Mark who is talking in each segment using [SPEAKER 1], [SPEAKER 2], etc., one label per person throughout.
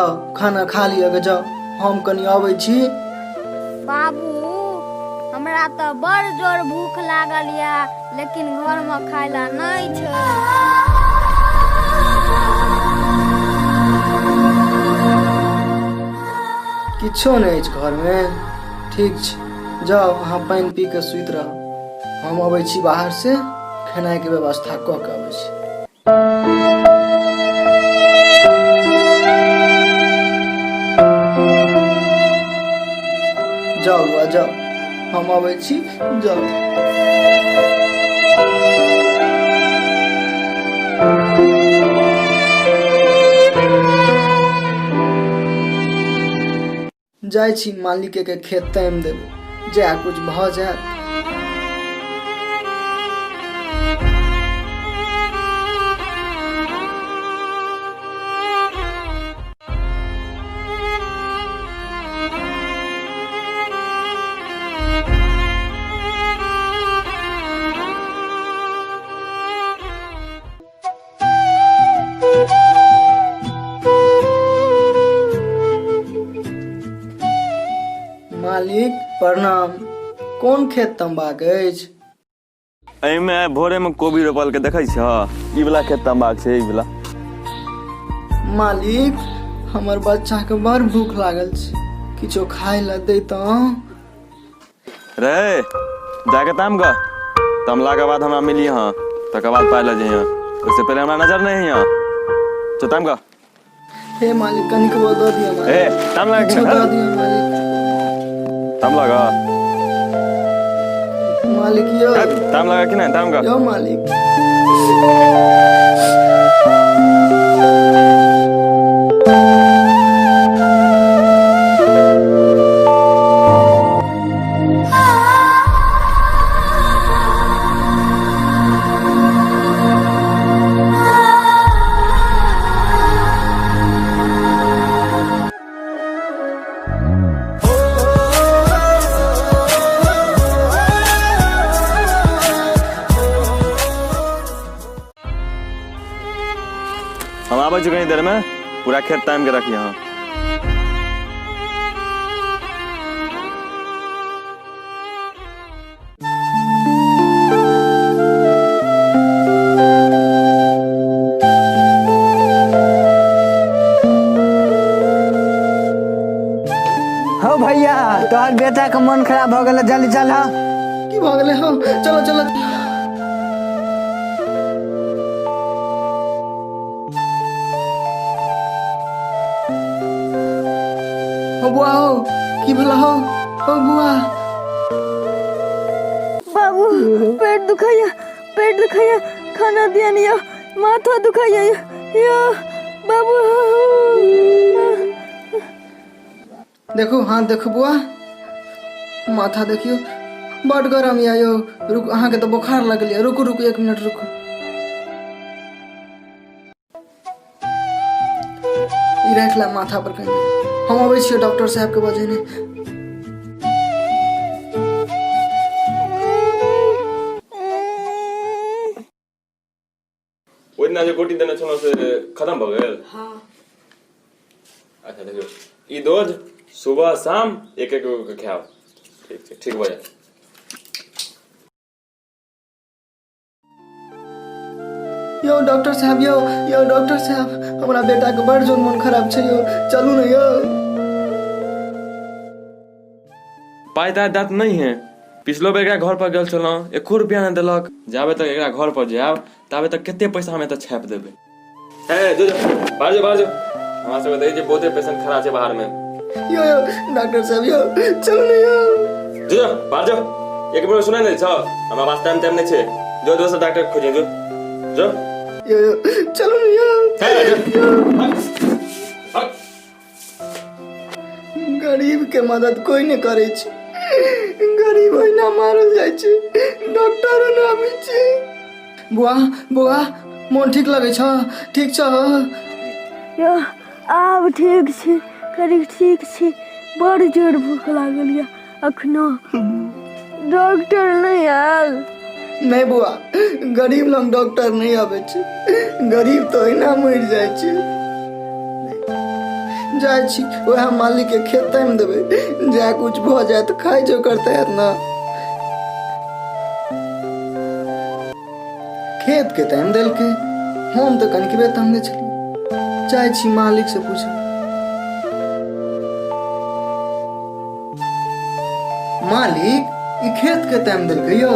[SPEAKER 1] जाओ खाना खा लिअ गे जाओ, हम कनि अबै छी।
[SPEAKER 2] बाबू, हमरा तऽ बड़ जोर भूख लागल यऽ, लेकिन घरमे खाय लए नहि छै।
[SPEAKER 1] किछो नहि अछि घरमे? ठीक छै, जाउ अहाँ पानि पी कऽ सुति रहू, हम अबै छी बाहर से खेनाइके व्यवस्था कऽ के अबै छी। जाउ बौआ जाउ, हम अबै छी, जाउ। जाइ छी मालिके के खेत तामि देबै, जएह कुछ भऽ जायत। मालिक प्रणाम। कोन खेत तम्बाक अछि?
[SPEAKER 3] एहिमे भोरे में कोबी रोपल के देखै छ, ई वाला खेत तम्बाक छै, ई वाला।
[SPEAKER 1] मालिक, हमर बच्चा के बड़ भूख लागल छै, किछो खाय लए दैतहुँ।
[SPEAKER 3] रे जाके ताम ग, तमला के बाद हमरा मिली यहाँ, तकर बाद पाइ लऽ जइहे, ओहिसे पहिले हमरा नजर नहीं यहाँ। चल ताम ग।
[SPEAKER 1] हे मालिक, कनिकबो दऽ दिअ मालिक।
[SPEAKER 3] ए ताम लगा
[SPEAKER 1] किछो दऽ दिअ मालिक।
[SPEAKER 3] ताम लगा
[SPEAKER 1] मालिक यौ।
[SPEAKER 3] ताम लगा कि नहीं? ताम ग
[SPEAKER 1] यौ मालिक।
[SPEAKER 3] हम आबै छी कनी देर में, पूरा खेत तामि के रखिए। हाँ
[SPEAKER 4] हो भैया, तोहर बेटा के मन खराब हो गेल, जल्दी चल। हाँ
[SPEAKER 1] की भऽ गेलै? हँ, चलो चलो। हो बुआ, हो की भेल? हो हो बुआ।
[SPEAKER 2] बाबू, पेट दुखाइया, पेट दुखाइया, खाना दिया नहीं, माथा दुखाइया यो बाबू।
[SPEAKER 1] देखू हाथ, देखू बुआ, माथा देखियौ, बड गरम यऽ यौ। रुकू, अहाँके तऽ बोखार लगल यऽ। रुकू रुकू, एक मिनट रुकू। ई राखि ला माथा पर कनि, हम अबै छियै डॉक्टर साहब के बजेने।
[SPEAKER 3] ओहि दिना जे गोटी देने छलहुँ से खतम भऽ गेल? हाँ। अच्छा देखियौ, ई डोज सुबह शाम एक एक गो के खायब, ठीक छै? ठीक भऽ जायत।
[SPEAKER 1] यौ डॉक्टर साहब, यौ यौ डॉक्टर साहब, हमरा बेटा के बड़ जोर मन खराब छै यौ, चलू ने यौ।
[SPEAKER 3] पाइ ताइ दात नहीं है। पिछलो बेर एकरा घर पर गेल छलहुँ, एको रुपया नहि देलक। जाबे तक एकरा घर पर जायब ताबे तक कते पैसा हम एतऽ छापि देबै। हे जो जो, बाहर जो, बाहर जो। हमरा सबके देखै छियै, बहुते पेशेंट खड़ा छै बाहर मे।
[SPEAKER 1] यौ यौ डॉक्टर साहब यौ, चलू ने यौ।
[SPEAKER 3] जो जो, बाहर जो। एक बेर सुनाइ नहि छौ? हमरा पास टाइम टाइम नहि छै। जो, दोसर डॉक्टर खोजे जो, जो।
[SPEAKER 1] यौ यौ, चलू ने यौ।
[SPEAKER 3] हे जो। हट, हट।
[SPEAKER 1] गरीब के मदद कोई नहीं करे छै, गरीब ओहिना मारल जाइ छै, डॉक्टरो नहि आबै छै। बुआ बुआ, मोन ठीक लगै छ? ठीक छ?
[SPEAKER 2] यौ आब ठीक छी, कनी ठीक छी। बड़ जोर भूख लागल यऽ अखनो। डॉक्टर नहि आयल?
[SPEAKER 1] नहीं बुआ, गरीब लग डॉक्टर नहीं आबै छै, गरीब तऽ ओहिना मरि जाइ छै। जाइ छी वएह मालिक के खेत तामि देबै, जा कुछ भऽ जायत खाइ जोगर तऽ हैत ने। खेत के तामि देलकै, हम तऽ कनिकबे तामने छलियै। जाइ छी मालिक से पूछे। मालिक, ई खेत के तामि देलकै यौ।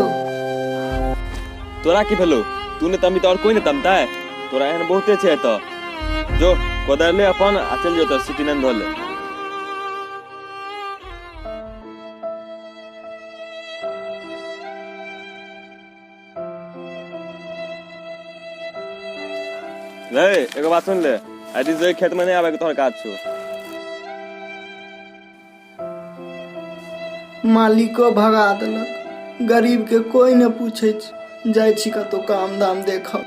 [SPEAKER 3] तोरा की भेलो? तू ने तमी तऽ और कोई ने तमतै? तोरा एहन बहुते छै एतऽ। जो कोदारि ले अपन आ चलि जो तऽ सिटी नाइन धऽ ले। रे एगो बात सुन ले, आइ दिन से खेत में नहीं आवे के तोहर काज छौ।
[SPEAKER 1] मालिको भगा देलक, गरीब के कोई न पूछे छै। जाइ छी कतौ काम धाम देखब।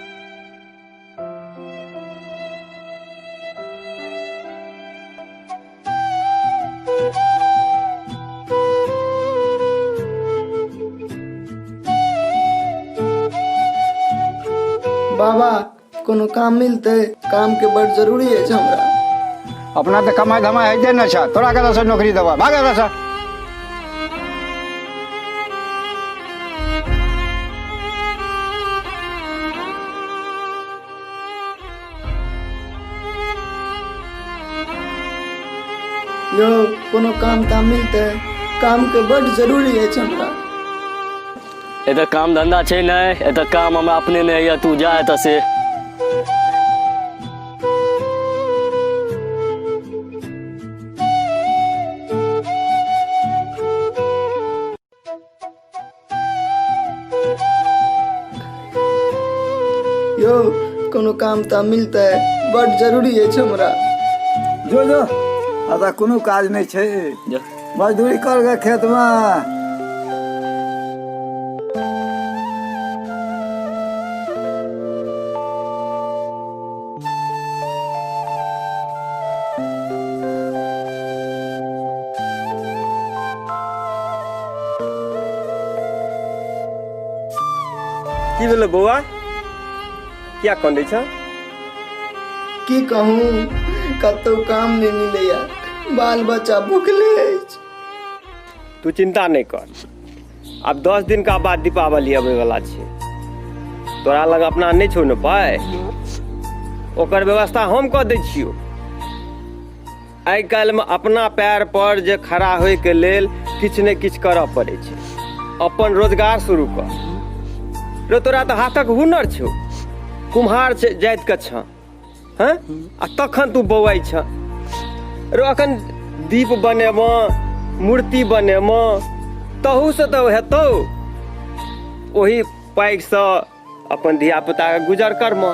[SPEAKER 1] बाबा कोनो काम मिलतै? काम के बड़ जरूरी अछि हमरा।
[SPEAKER 5] अपना तऽ कमाइ धमाइ होइते नहि छ, तोरा कतऽसँ नौकरी देबऽ? भाग एतऽसँ।
[SPEAKER 1] यौ कोनो काम ताम मिलतै? काम के बड़ जरूरी अछि हमरा।
[SPEAKER 6] एतऽ काम धंधा छै नहि, एतऽ काम हमरा अपने नहि होइए, तू जा एतऽ से।
[SPEAKER 1] यौ कोनो काम ताम मिलतै? बड जरूरी अछि हमरा।
[SPEAKER 5] जो जो, एतऽ कोनो काज नहि छै, मजदूरी कर गे खेतमे।
[SPEAKER 7] की भेलो बौआ, किया कनै छ?
[SPEAKER 1] की कहूँ, कतौ काम नहि मिलैया, बाल बच्चा भुखले अछि।
[SPEAKER 7] तू चिंता नहि कर, आब 10 दिन का बाद दीपावली अबै वाला छै। तोरा लग अपना नहि छौ ने पाइ, ओकर व्यवस्था हम कऽ दै छियौ। आइ काल्हिमे अपना पैर पर जे खड़ा होइके लेल किछु ने किछु करऽ पड़ै छै। अपन रोजगार शुरू कर रे, तोरा तऽ हाथक हुनर छौ, कुम्हार छै जातिके छह, हँ, आ तखन तू बौआइ छह रो। अखन दीप बनेबऽ, मूर्ति बनेबऽ, तहूसँ तऽ हेतौ, ओही पाइसँ अपन धिया पुताके गुजर करमे।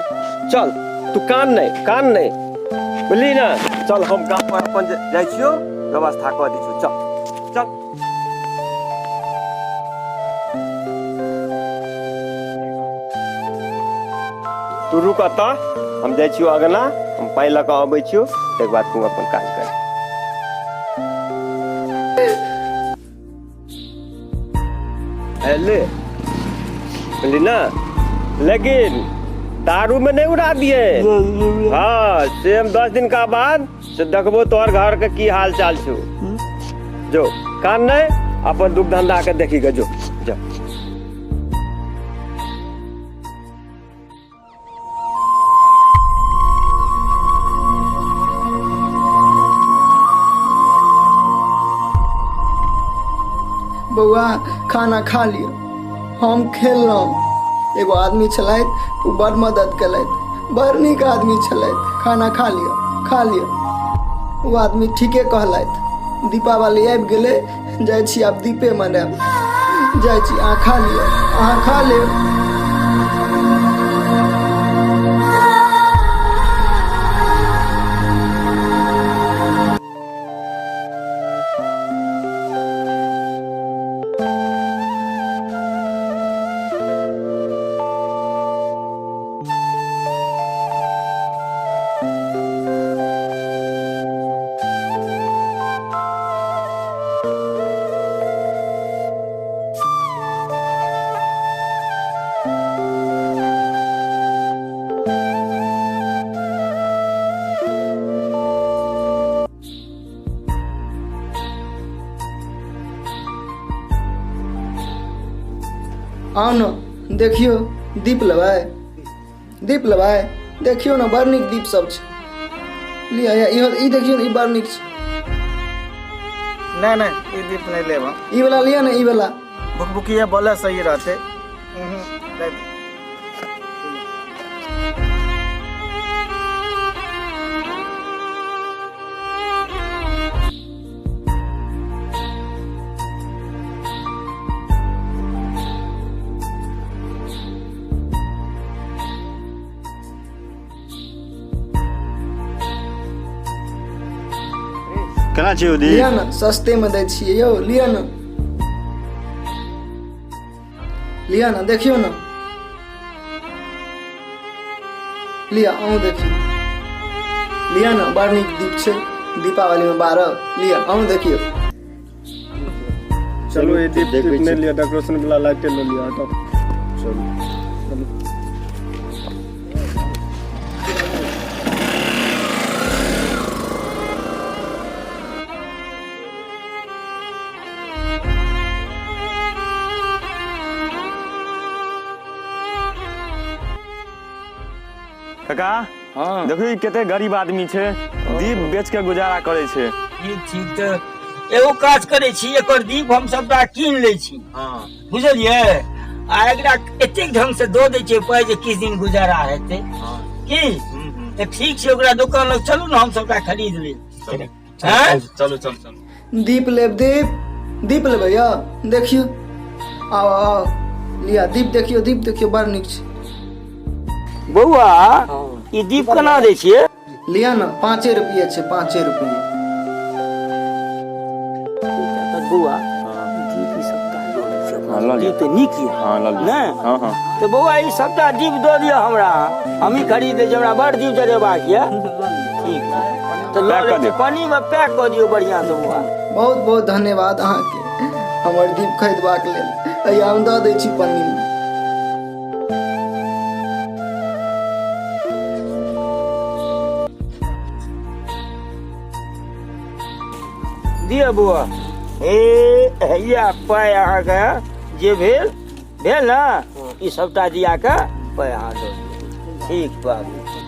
[SPEAKER 7] चल तू कान नहि, कान नहि, बुझली ने? चल हम गाम पर अपन जाइ छियौ, व्यवस्था कऽ दै छियौ। चल चल। तू रुक एतऽ, हम जाइ छियौ अगना, हम पाइ लऽ कऽ अबै छियौ, ताहिके बाद तू अपन काज कर। ले बुझली ना, लेकिन दारू में नहीं उड़ा दिए। हाँ से हम 10 दिन का बाद से देखबो तोहर घर के की हाल चाल छौ। जो कान नहीं, अपन दुख धंधा के देखी के जो जो।
[SPEAKER 1] बौआ खाना खा लिअ। हम खेललहुँ, एगो आदमी छलथि, ओ बड़ मदद केलथि, बड़ नीक आदमी छलथि। खाना खा लिअ, खा लिअ। ओ आदमी ठीके कहलथि, दीपावली आबि गेलै, जाइ छी आब दीपे मनायब। जाइ छी, अहाँ खा लिअ, अहाँ खा लेब। आउ ने देखियौ, दीप लेबै? दीप लेबै? देखियौ ने, बड़ नीक दीप सब छै। लिअ, इहो ई देखियौ ने, ई बड़ नीक छै।
[SPEAKER 5] नहि नहि, ई दीप नहि लेब हम।
[SPEAKER 1] ई वाला लिअ ने, ई वाला।
[SPEAKER 5] भुकभुकिया बोले सही रहतै। दे दे।
[SPEAKER 8] केना छै यौ दीप?
[SPEAKER 1] लिअ ने, सस्ते मे दै छियै यौ, लिअ ने, लिअ ने, देखियौ ने, लिअ, अहूँ देखियौ, लिअ ने, बड़ नीक दीप छै, दीपावलीमे बारह। लिअ, अहूँ देखियौ।
[SPEAKER 9] चलू, ई दीप
[SPEAKER 8] देखै
[SPEAKER 9] तीप
[SPEAKER 8] छी।
[SPEAKER 9] नहि लिअ, डेकोरेशन वाला लाइटे लऽ लिअ, हटाउ। चलू।
[SPEAKER 3] काका,
[SPEAKER 6] हँ।
[SPEAKER 3] देखियौ, ई कते गरीब आदमी छै, दीप बेच के गुजारा करै छै।
[SPEAKER 10] ठीक ठीक, तऽ एगो काज करै छी, एकर दीप हम सबटा कीन लै छी, बुझलियै? आ एकरा एतेक ढंग से दऽ दै छियै पाइ जे किछु दिन गुजारा हेतै की। तऽ ठीक छै, ओकरा दोकान लग चलू ने, हम सबटा खरीद लेब। आँय?
[SPEAKER 3] चलू चलू चलू।
[SPEAKER 1] दीप लेब? दीप, दीप लेबै यौ? देखियौ, आउ आउ, लिअ दीप, देखियौ, दीप देखियौ, बड़ नीक छै।
[SPEAKER 10] बौआ, ई दीप केना दै छियै?
[SPEAKER 1] लिअ ने, 5 रुपये छै, 5 रुपये।
[SPEAKER 10] बौआ, दीप ई सबटा लऽ लै छी अपना।
[SPEAKER 3] हँ, लऽ लिअ।
[SPEAKER 10] दीप तऽ नीक यऽ।
[SPEAKER 3] हँ, लऽ लिअ।
[SPEAKER 10] नहि?
[SPEAKER 3] हँ हँ।
[SPEAKER 10] तऽ बौआ, ई सबटा दीप दऽ दिअ हमरा, हमही खरीद लै छी, हमरा बड़ दीप जरेबाक यऽ। ठीक छै, तऽ लऽ
[SPEAKER 3] पैक
[SPEAKER 10] लै
[SPEAKER 3] कऽ
[SPEAKER 10] छी।
[SPEAKER 3] दियौ।
[SPEAKER 10] पन्नीमे पैक कऽ दियौ बढ़िआँसँ बौआ।
[SPEAKER 1] बहुत बहुत धन्यवाद अहाँके हमर दीप खरीदबाक लेल। हैया हम दऽ दै छी पन्नीमे।
[SPEAKER 10] दिअ बौआ, हे हैया पाइ अहाँके जे भेल भेल ने, ई सबटा दिया के पाइ अहाँ दऽ दियौ। ठीक बाबू।